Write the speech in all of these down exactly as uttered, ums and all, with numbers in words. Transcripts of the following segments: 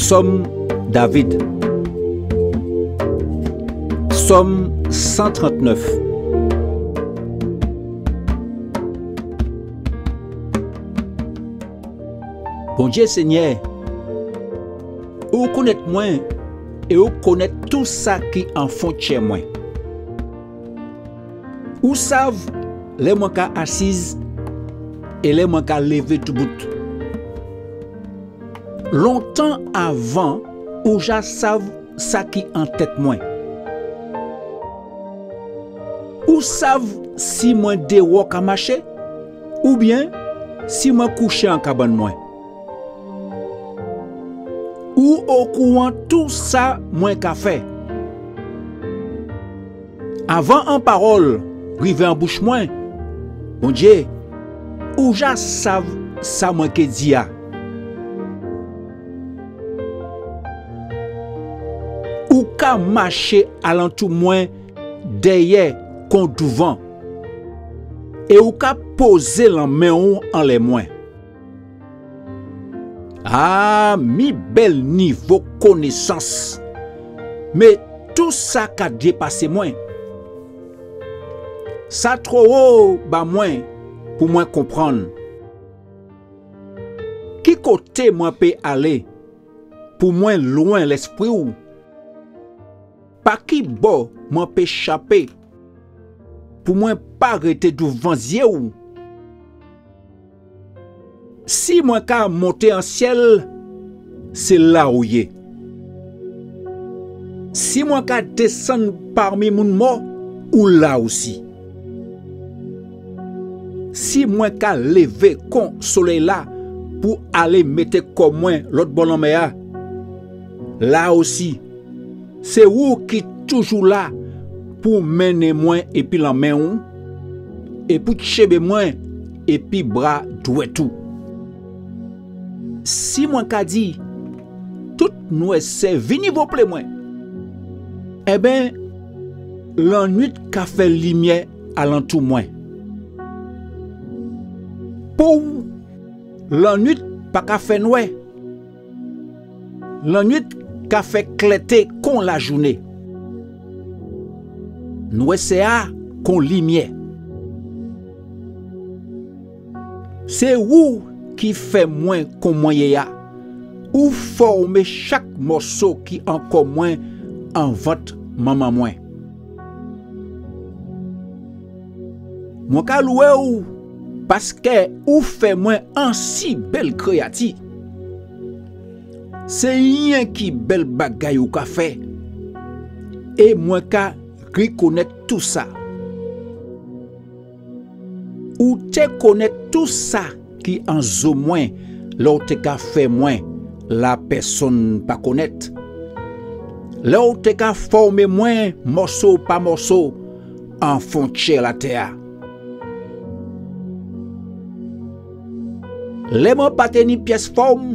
Sòm David. Sòm san trant nèf. Bondié Senyè, ou konnet mwen é ou konnet tou sa ki an fon tjè mwen. Ou sav lè mwen ka asiz é lè mwen ka lévé doubout. Lontan avan, ou ja sav sa ki an tet mwen. Ou sav si mwen déwò ka maché, oubien si mwen kouché an kabann mwen. Ou okouran tou sa mwen ka fè. Avan an pawol rivé an bouch mwen, Bondié, ou ja sav sa mwen ké di a. Ou ka maché alantou mwen dèyè kon douvan, é ou ka pozé lanmen'w anlè mwen. A, mi bel nivo konésans! Mé tou sa ka dépasé mwen. Sa two wo ba mwen pou mwen konprann. Ki koté mwen pé alé pou mwen lwen Lespri'w? Pa ki bò mwen pé chapé pou mwen pa rété douvan zié'w? Si mwen ka monté an siel, sé la ou yé. Si mwen ka désann parmi moun mò, ou la osi. Si mwen ka lévé kon soley-la pou alé mété kò mwen lot bò lanmè-a, la osi, sé ou ki toujou la pou mennen mwen épi lanmen'w, é pou tjenbé mwen épi bra dwet ou. Si mwen ka di, tout nwèsè vini voplé mwen, enben, lannuit ka fè limiè alantou mwen. Pou'w, lannuit pa ka fè nwè. Lannuit ka fè klèté kon lajouné. Nwèsè-a kon limiè. Sé ou ki fè mwen kon mwen yé a. Ou fòmé chak mòso ki an kò mwen an vant manman mwen. Mwen ka lwé'w paskè ou fè mwen an si bel kréyati. Sé yenki bel bagay ou ka fè, é mwen ka rikonnet tou sa. Ou té konnet tou sa ki an zo mwen, lè ou té ka fè mwen la pèsonn pa konnet. Lè ou té ka fòmé mwen mòso pa mòso an fon tjè latè-a. Lè mwen pa té ni pies fòm,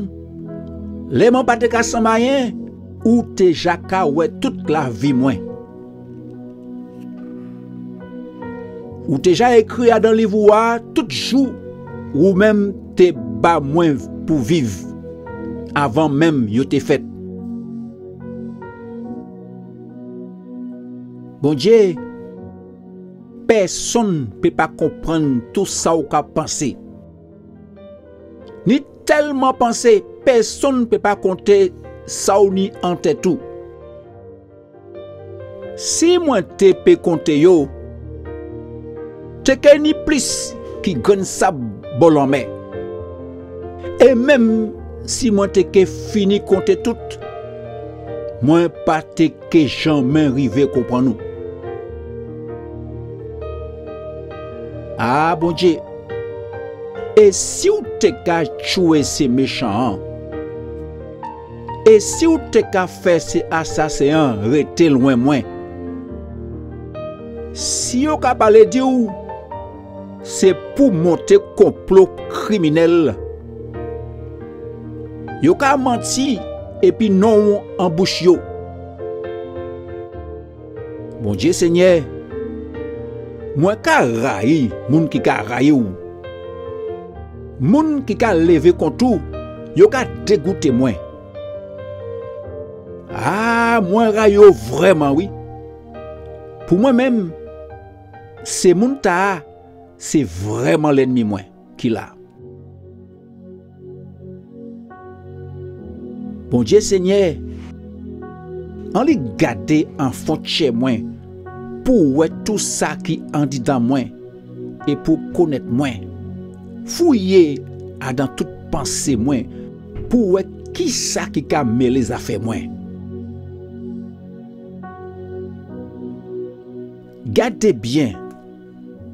lè mwen pa té ka sanm ayen, ou té ja ka wè tout lavi mwen. Ou té ja ékri adan liv ou a tout jou ou menm té ba mwen pou viv, avan menm yo té fet. Bondié, pèsonn pé pa konprann tou sa ou ka pansé. Ni telman pansé, pèsonn pé pa konté sa ou ni an tet ou. Si mwen té pé konté yo, té ké ni plis ki grenn sab bò lanmè. É menm si mwen té ké fini konté tout, mwen pa té ké janmen rivé konprann ou. A Bondié, é si ou té ka tjwé sé méchan-an? É si ou té ka fè sé asasen-an rété lwen mwen? Si yo ka palé di'w sé pou monté konplo kriminel, yo ka manti épi non'w an bouch yo. Bondié Senyè, mwen ka rayi moun ki ka rayi'w. Moun ki ka lévé kont ou, yo ka dégouté mwen. Mwen rayi yo vrèman, wi. Pou mwen menm, sé moun-tala, sé vrèman lènmi mwen ki la. Bondié Senyè, anni gadé an fon tjè mwen pou wè tou sa ki andidan mwen é pou konnèt mwen. Fouyé adan tout pansé mwen pou wè kisa ki ka mélé zafè mwen. Gadé bien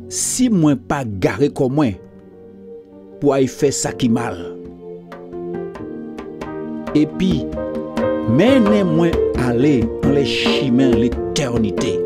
si mwen pa garé kò mwen pou ay fè sa ki mal. Épi, mennen mwen alé anlè chimen létènité.